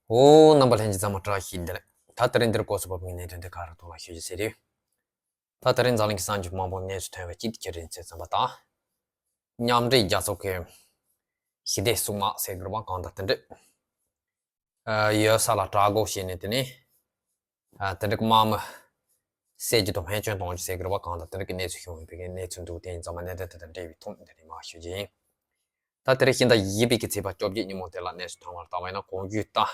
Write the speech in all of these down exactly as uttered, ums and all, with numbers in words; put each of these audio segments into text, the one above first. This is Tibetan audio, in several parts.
ཨོ། རྣམ་པ་ལྷན་རྒྱས་ཚང་མ་བཀྲ་ཤིས་བདེ་ལེགས། ད་དེ་རིང་འདིར་སྐོར་སུ་བབས་པའི་གནད་དོན་དེ་ག་རེ་ཐོག་ལ་ཞུ་རྒྱུ་ཟེར་དུས། ད་དེ་རིང་འཛམ་གླིང་གི་གསར་འགྱུར་མང་པོ་གནས་ཚུལ་ཐོན་པའི་གཅིག་དེ་ཅི་རེད་ཟེར་ཙམ་པ་དང་། མཉམ་འབྲེལ་རྒྱལ་ཚོགས་ཀྱི་ཞི་བདེ་སྲུང་དམག་ཟེར་དགོས་པ་གང་དང་དེ་འདྲ་ཡོད་ས་ལ་དྲག་རྒོལ་བྱས་ནས། དེ་ནས་དེ་འདྲ་དམག་མི་བསད་རྒྱུ་དང་། བོན་ཆོས་གཏོང་རྒྱུ་ཟེར་དགོས་པ་གང་དང་དེ་འདྲ་གི་གནས་ཚུལ་བྱུང་ཡོད་པའི་གནས་ཚུལ་འདུག་དེ་ཡིན་ཙང་མ་གནད་དོན་དེ་དང་འབྲེལ་བའི་ཐོག་ནས་དེ་རིང་མར་ཞུ་རྒྱུ་ཡིན། ད་དེ་རིང་ཕྱི་ཟླ་བཞི་པའི་གི་ཚེས་པ་བཅོ་བརྒྱད་ཉིན་མོ་དེ་ལ་གནས་ཚུལ་ཐོན་པར་བལྟས་པ་ཡིན་ན། གོང་ཞུས་ལྟར།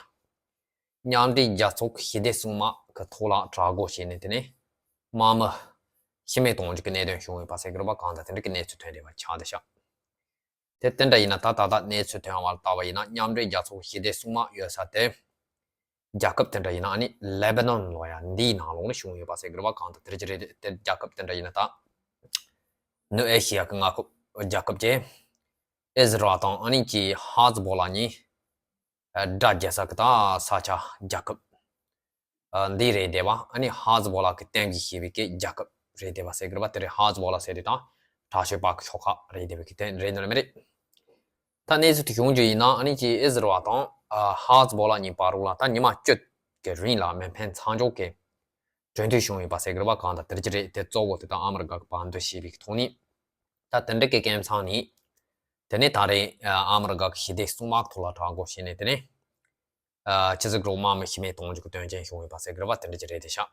མཉམ་འབྲེལ་རྒྱལ་ཚོགས་ཀྱི་ཞི་བདེ་སྲུང་དམག་གི་ཐོག་ལ་དྲག་རྒོལ་བྱས་ནས། དེ་ནས་དམག་མི་ཤི་རྨས་གཏོང་རྒྱུ་གི་གནད་དོན་བྱུང་ཡོད་པ་ཟེར་དགོས་པ་གང་དང་དེ་འདྲ་གི་གནས་ཚུལ་ཐོན་བསྡད་པ་ཆགས་བསྡད་ཤག་དེ་དེ་འདྲ་ཡིན་ན། ད་ད་ལྟ་གནས་ཚུལ་ཐོན་པར་བལྟས་པ་ཡིན་ན། མཉམ་འབྲེལ་རྒྱལ་ཚོགས་ཀྱི་ཞི་བདེ་སྲུང་དམག་ཡོད་ས་དེ། རྒྱལ་ཁབ་དེ་འདྲ་ཡིན་ན། ཨ་ནི་ལེ་བྷ་ནོན་ལོ་ཡ་འདིའི་ནང་ལོགས་ནས་བྱུང་ཡོད་པ་ཟེར་དགོས་པ་གང་དང་དེ་འདྲ་ཅིག་རེད། དེ་རྒྱལ་ཁབ་དེ་འདྲ་ཡིན་ན། ད་ནུབ་ཨེ་ཤི་ཡ་གི་མངའ་ཁོངས་རྒྱལ་ཁབ་ཀྱི་ཨི་ཟི་རལ་དང་ཨ་ནི་ཀྱི་ཧ་ཛི་བོ་ལ་གཉིས་དགྲ་བརྒྱབ་ས་གི་ད་ས་ཆ་རྒྱལ་ཁབ་འདི་རེད་བསྡད་པ། ཨ་ནི་ཧ་ཛི་བོ་ལ་གི་བསྟེན་གྱི་ཞེས་པའི་གི་རྒྱལ་ཁབ་རེད་བསྡད་པ་ཟེར་དགོས་པ། དེ་རེད། ཧ་ཛི་བོ་ལ་ཟེར་དུས་ད་དྲག་སྤྱོད་པ་གི་ཤོག་ཁག་རེད་བསྡད་པའི་གི་དེ་རེད་འདོད་ལ་མི་རེད། ད་གནས་ཚུལ་དེ་བྱུང་རྒྱུ་ཡིན་ན། ཨ་ནི་ཀྱི་ཨི་ཟི་རལ་དང་ཧ་ཛི་བོ་ལ་གཉིས་བར་ལ་ད་ཉི་མ་བཅུ་གི་རིང་ལ་མེ་འཕེན་མཚམས་འཇོག་གི་གྲོས་མཐུན་བྱུང་ཡོད་པ་ཟེར་དགོས་པ་གང་དང་དེ་འདྲ་ཅིག་རེད། དེ་གཙོ་བོ་དེ་ད་ཨ་མི་རི་ཀ་གི་བར་འདུམ་བྱས་པའི་གི་ཐོག་ནས། ད་དེ་འདྲ་གི་སྐབས་མཚམས་ནས། དེ་ནས་ད་རེས་ཨ་མི་རི་ཀ་གི་ཞི་བདེ་སྲུང་དམག་ཐོག་ལ་དྲག་རྒོལ་བྱས་ནས། དེ་ནས་ཨ་ཕྱི་ཟླ་དྲུག་དམག་མི་ཤི་རྨས་གཏོང་རྒྱུ་གི་དོན་རྐྱེན་བྱུང་ཡོད་པ་ཟེར་དགོས་པ་དེ་འདྲ་ཅིག་རེད་བསྡད་ཤག་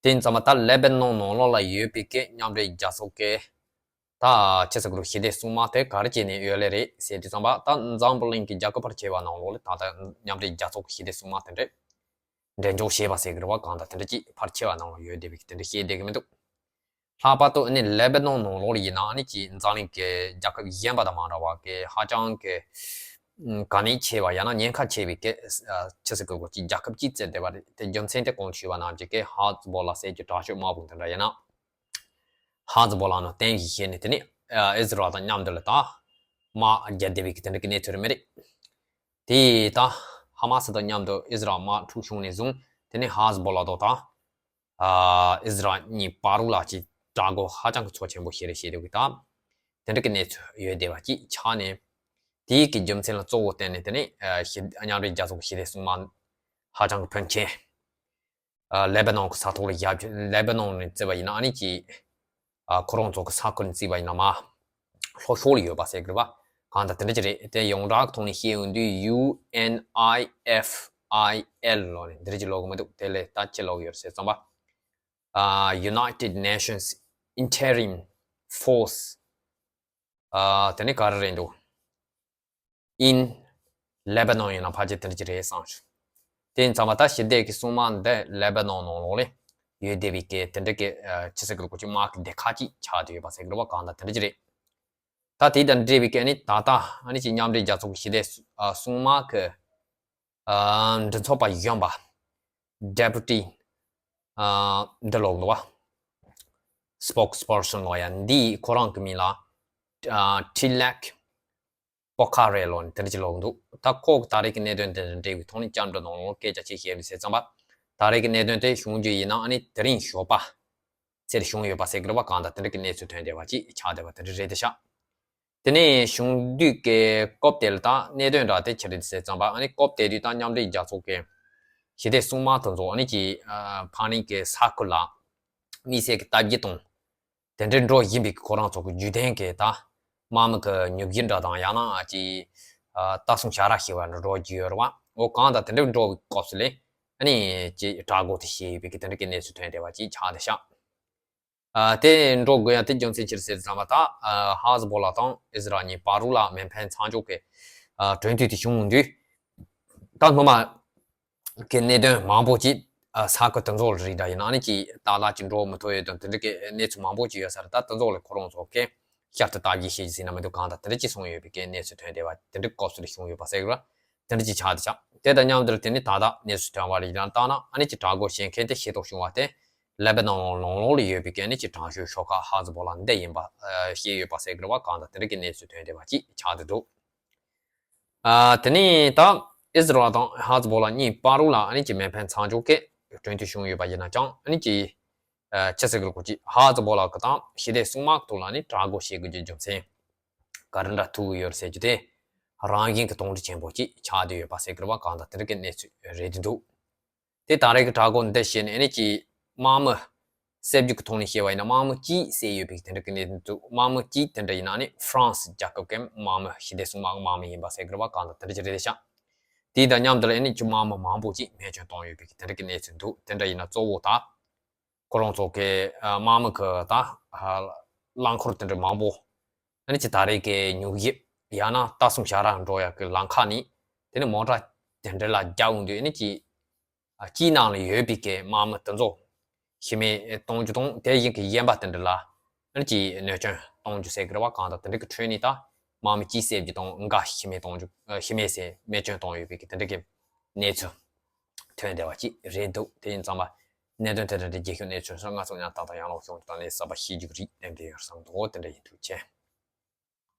དེ་ཡིན་ཙང་མ་ད་ལེ་བྷ་ནོན་ནང་ལོགས་ལ་ཡོད་པའི་གི་མཉམ་འབྲེལ་རྒྱལ་ཚོགས་ཀྱི་ད་ཕྱི་ཟླ་དྲུག་ཞི་བདེ་སྲུང་དམག་དེ་ག་རེ་བྱས་ནས་ཡོད་ལེ་རེད་ཟེར་དུས་ཙམ་པ། ད་འཛམ་བུ་གླིང་གི་རྒྱལ་ཁབ་ཕལ་ཆེ་བ་ནང་ལོགས་ལ་ད་ལྟ་མཉམ་འབྲེལ་རྒྱལ་ཚོགས་ཀྱི་ཞི་བདེ་སྲུང་དམག་དེ་འདྲ་འབྲེལ་འཇོག་བྱས་པ་ཟེར་དགོས་པ་གང་དང་དེ་འདྲ་ཅིག་ཕལ་ཆེ་བ་ནང་ལ་ཡོད་བསྡད་པའི་གི་དེ་འདྲ་བཤད་བསྡད་ཀྱི་མི་འདུག་ལྷག་པར་དུ་ཨ་ནི་ལེ་བྷ་ནོན་ནང་ལོགས་ལ་ཡིན་ན། ཨ་ནི་ཀྱི་འཛམ་གླིང་གི་རྒྱལ་ཁབ་གཞན་པ་དང་མ་འདྲ་བ་གི་ཧ་ཅང་གི་ཨམ་གལ་གནད་ཆེ་བ། ཡང་ན་ཉེན་ཁ་ཆེ་བའི་གི་ཨ་ཕྱི་ཟླ་དྲུག་གི་རྒྱལ་ཁབ་ཅིག་བརྩིས་བསྡད་པ་རེད། དེ་རྒྱུ་མཚན་དེ་གོང་དུ་ཞུས་པ་ནང་བཞིན་གི་ཧ་ཛི་བོ་ལ་ཟེར་གྱི་དྲག་སྤྱོད་དམག་དཔུང་དེ་འདྲ་ཡིན་ན། ཧ་ཛི་བོ་ལ་ནང་བསྟེན་གྱི་བྱས་ནས། དེ་ནས་ཨ་ཨི་ཟི་རལ་དང་མཉམ་དུ་ལ་ད་དམག་རྒྱག་བསྡད་པའི་གི་དེ་འདྲ་གི་གནས་ཚུལ་རེད་མི་རེད། དེ་ད་ཧ་མ་སི་དང་མཉམ་དུ་ཨི་ཟི་རལ་དམག་འཁྲུག་བྱུང་ནས་བཟུང་། དེ་ནས་ཧ་ཛི་བོ་ལ་དང་ད་ཨ་ཨི་ཟི་རལ་གཉིས་བར་ལ་ཅིག་དྲག་རྒོལ་ཧ་ཅང་གི་ཚོ་ཆེན་པོ་ཞིག་རེད་བྱས་བསྡད་ཀྱི། ད་དེ་འདྲ་གི་གནས་ཚུལ་ཡོད་བསྡད་པ་ཅིག་ཆགས་ནས། དེའི་གི་རྒྱུ་མཚན་ལ་གཙོ་བོ་བརྟེན་ནས། དེ་ནས་ཨ་ཞི་མཉམ་འབྲེལ་རྒྱལ་ཚོགས་ཀྱི་ཞི་བདེ་སྲུང་དམག་ཧ་ཅང་གི་ཕོན་ཆེན། ཨ་ལེ་བྷ་ནོན་གྱི་ས་ཐོག་ལ་བཞག་རྒྱུ། ལེ་བྷ་ནོན་ནས་བརྩིས་པ་ཡིན་ན། ཨ་ནི་ཀྱི་ཨ་ཁོ་རང་ཚོ་གི་ས་ཁུལ་ནས་བརྩིས་པ་ཡིན་ན་མར་ལྷོ་ཕྱོགས་ལ་ཡོད་པ་ཟེར་དགོས་པ་གང་དང་དེ་འདྲ་ཅིག་རེད། དེ་ཡོངས་གྲགས་ཐོག་ནས་བཤད་ཡོང་དུས་ཡུ་ཨེན་ཨའི་ཨེཕ་ཨའི་ཨེལ་ལབ་ནས་འདི་འདྲ་ཅིག་ཀློག་གི་མི་འདུག་དེ་ལས་ད་ཅི་ཀློག་གི་ཡོད་ཟེར་ཙམ་པ། ཨ་United Nations Interim Force། ཨ་དེ་ནི་ག་རེ་རེད་འདུག in Lebanon ཡིན་ན་ཕལ་ཆེར་དེ་འདྲ་ཅིག་རེད་བསམ་བྱུང་། དེ་ཡིན་ཙང་མ་ད་ཞི་བདེ་གི་སྲུང་དམག་འདི་ལེ་བྷ་ནོན་ནང་ལོགས་ལ་ཡོད་བསྡད་པའི་གི་དེ་འདྲ་གི་ཨ་ཕྱི་ཟླ་དྲུག་གི་དམག་གི་སྡེ་ཁག་ཅིག་ཆགས་བསྡད་ཡོད་པ་ཟེར་གི་རེད་པ། གང་ལྟར་དེ་འདྲ་ཅིག་རེད། ད་དེ་དང་འབྲེལ་བའི་གི་ཨ་ནི་ད་ལྟ་ཨ་ནི་ཀྱི་མཉམ་འབྲེལ་རྒྱལ་ཚོགས་ཀྱི་ཞི་བདེ་སྲུང་དམག་གི་ཨ་མགྲིན་ཚབ་པ་གཞོན་པ་Deputy ཨ་འདི་ལོག་འདུག་བ། Spokesperson ལོ་ཡ་འདི་ཁོ་རང་གི་མིང་ལ་ཨ་Tilak Pokharel ལོ་ནི་དེ་འདྲ་ཅིག་ལོག་འདུག་ད་ཁོ་གི་ད་རེས་ཀྱི་གནད་དོན་དེ་དང་འབྲེལ་བའི་ཐོག་ནས་བཅར་འདྲི་ནང་ལོགས་སྐད་ཆ་ཅིག་བཤད་རེད་ཟེར་ཙམ་པ། ད་རེས་ཀྱི་གནད་དོན་དེ་བྱུང་རྒྱུ་ཡིན་ན་ཨ་ནི་དེ་རིང་ཞོགས་པ་ཚེས་བྱུང་ཡོད་པ་ཟེར་གི་རེད་པ། གང་ལྟར་དེ་འདྲ་གི་གནས་ཚུལ་ཐོན་བསྡད་པ་ཅིག་ཆགས་བསྡད་པ་དེ་འདྲ་རེད་དེ་ཤག་དེ་ནས་བྱུང་དུས་ཀྱི་སྐབས་དེ་ལ་ད་གནད་དོན་འདྲ་དེ་ཅི་རེད་ཟེར་ཙམ་པ། ཨ་ནི་སྐབས་དེ་དུས་ད་མཉམ་འབྲེལ་རྒྱལ་ཚོགས་ཀྱི་ཞི་བདེ་སྲུང་དམག་དེ་ཚོ་ཨ་ནི་ཀྱི་ཨ་ཕ་ནིང་གི་ས་ཁུལ་ལ་དམིགས་བསལ་གྱི་སྟབས་ཀྱིས་དང་དེ་འདྲའི་འགྲོ་བཞིན་པའི་ཁོ་རང་ཚོ་གི་བརྒྱུད་ལྡན་གྱི་ད་དམག་མི་གི་ཉོ་རྒྱུ་འདྲ་དང་། ཡང་ན་ཨ་ཅི་ཨ་ལྟ་སྲུང་བྱ་ར་ཞེས་པ་འདྲ་འགྲོ་རྒྱུ་ཡོད་རེད་པ། འོ་གང་ལྟར་དེ་འདྲའི་འགྲོ་བའི་སྐབས་སུ་ལས་ཨ་ནི་ཅི་དྲག་རྒོལ་དེ་བྱས་ཡོད་པའི་གི་དེ་འདྲ་གི་གནས་ཚུལ་ཐོན་བསྡད་པ་ཅིག་ཆགས་བསྡད་ཤག་ཨ་དེ་འགྲོ་དགོས་ཡ་དེ་རྒྱུ་མཚན་ཅི་རེད་ཟེར་ཙམ་པ། ད་ཨ་ཧ་ཟི་བོ་ལ་དང་ཨི་ཟི་རལ་གཉིས་བར་ལ་མེ་འཕེན་མཚམས་འཇོག་གི་ཨ་གྲོས་མཐུན་དེ་བྱུང་དུས། ད་སྔོན་མ་གི་གནད་དོན་མང་པོ་ཅིག་ཨ་ས་ཁུལ་དེ་ཚོ་ལ་རིགས་འདྲ་ཡིན་ན་ཨ་ནི་ཅིག་ཏག་ཏག་ཅིག་འགྲོ་མི་ཐུབ་ཡོད་དང་དེ་འདྲ་གི་གནས་ཚུལ་མང་པོ་ཅིག་ཡོད་ས་རེད། ད་དེ་ཚོ་ལ་ཁོ་རང་ཚོ་གི་བསྐྱར་དུ་བརྟག་དཔྱད་བྱེད་ཀྱི་ཟིན་ན་མི་འདུག་གང་ལྟར་དེ་འདྲ་ཅིག་སོང་ཡོད་པའི་གི་གནས་ཚུལ་ཐོན་བསྡད་པ་དེ་འདྲ་སྐབས་སུ་ལ་བྱུང་ཡོད་པ་ཟེར་གི་ར། དེ་འདྲ་ཅིག་ཆགས་བསྡད་ཤག་དེ་དང་མཉམ་དུ་དེ་ནི་ད་ལྟ་གནས་ཚུལ་ཐོན་པ་ལ་ཡིན་ན་བལྟས་ན་ཨ་ནི་ཅིག་དྲག་རྒོལ་བྱེད་མཁན་དེ་ཤེས་རྟོགས་བྱུང་བ་དེ་ལེ་བྷ་ནོན་ནང་ལོགས་ལ་ཡོད་པའི་གི་ཨ་ནི་ཅིག་དྲག་ཤོས་ཤོག་ཁག་ཧ་ཟི་བོ་ལ་འདི་ཡིན་པ་ཨ་ཤེས་ཡོད་པ་ཟེར་གི་ར་བ། གང་ལྟར་དེ་འདྲ་གི་གནས་ཚུལ་ཐོན་བསྡད་པ་ཅིག་ཆགས་བསྡད་འདུག་ཨ་དེ་ནས་ད་ཨི་ཟི་རལ་དང་ཧ་ཟི་བོ་ལ་གཉིས་བར་ལ་ཨ་ནི་ཀྱི་མེ་འཕེན་མཚམས་འཇོག་གི་གྲོས་མཐུན་བྱུང་ཡོད་པ་ཡིན་ན་ཀྱང་། ཨ་ནི་ཀྱི་ཨ་ཕྱི་ཟླ་དགུ་པའི་ཀྱི་ཧ་ཟི་བོ་ལ་གི་དང་ཞི་བདེ་སྲུང་དམག་ཐོག་ལ་ནི་དྲག་རྒོལ་བྱེད་དགོས་རྒྱུ་རྒྱུ་མཚན་ག་རེ་འདྲ་ཐུག་གི་ཡོད་རེད་ཟེར་རྒྱུ་དེ། རང་བཞིན་གྱི་དོགས་འདྲི་ཆེན་པོ་ཅིག་ཆགས་བསྡད་ཡོད་པ་ཟེར་གི་རེད་པ། གང་ལྟར་དེ་འདྲ་གི་གནས་ཚུལ་རེད་འདུག་དེ་ད་རེས་ཀྱི་དྲ་སྒོ་འདི་བཤད་ནས་ཨ་ནི་ཅིག་དམག་མི་བསད་རྒྱུ་གི་ཐོག་ནས་བཤད་པ་ཡིན་ན། དམག་མི་གཅིག་བསད་ཡོད་པའི་དེ་འདྲ་གི་གནས་ཚུལ་འདུག་དམག་མི་གཅིག་དེ་འདྲ་ཡིན་ན་ཨ་ནི་ཧྥ་རན་སི་རྒྱལ་ཁབ་ཀྱི་དམག་མི། ཞི་བདེ་སྲུང་དམག་གི་དམག་མི་ཡིན་པ་ཟེར་གི་རེད་པ། གང་ལྟར་དེ་འདྲ་ཅིག་རེད་ཤག་དེའི་དང་མཉམ་དུ་ལ་ཨ་ནི་ཅིག་དམག་མི་མང་པོ་ཅིག་རྨས་སྐྱོན་བཏང་ཡོད་པའི་དེ་འདྲ་གི་གནས་ཚུལ་འདུག་དེ་འདྲ་ཡིན་ན་གཙོ་བོ་ད་ཁོ་རང་ཚོ་གི་ཨ་དམག་མི་གི་ད་ཨ་རླངས་འཁོར་དེ་འདྲ་མང་པོ་ཨ་ནི་ཅིག་ད་རེས་ཀྱི་ཉུག་ཡིབ་ཡང་ན་རྟ་སྲུང་བྱ་ར་འགྲོ་ཡག་གི་ལམ་ཁ་ནས་དེ་ནས་མོ་ཊ་དེ་འདྲ་ལ་རྒྱག་ཡོང་དུས་ཨ་ནི་ཅིག་ཨ་དཀྱིལ་ནང་ལ་ཡོད་པའི་གི་དམག་མི་དེ་ཚོ་ཤི་རྨས་གཏོང་རྒྱུ་དང་། དེ་བཞིན་གི་གཞན་པ་དེ་འདྲ་ལ་ཨ་ནི་ཅིག་གནོད་སྐྱོན་གཏོང་རྒྱུ་ཟེར་གི་རེད་པ། གང་ལྟར་དེ་འདྲ་གི་ཁྲོད་ནས་ད་དམག་མི་གཅིག་བསད་རྒྱུ་དང་འགའ་ཤི་རྨས་གཏོང་རྒྱུ། ཨ་ཤི་རྨས་ཟེར་རྨས་སྐྱོན་བཏང་ཡོད་པའི་གི་དེ་འདྲ་གི་གནས་ཚུལ་ཐོན་བསྡད་པ་ཅིག་རེད་འདུག་དེ་ཡིན་ཙང་མ་གནད་དོན་དེ་འདྲ་འདྲ་རྒྱས་ཤོས་གནས་ཚུལ་སོགས་ང་ཚོ་ཉར་ཐག་དང་ཡང་ལོག་ཤོང་དང་ལས་གསར་པ་ཤེས་རྒྱུ་རིགས་ལྡན་པའི་ཡོད་བསམ་འདུག་དེ་འདྲ་ཡིན་འདུག་ཅེས།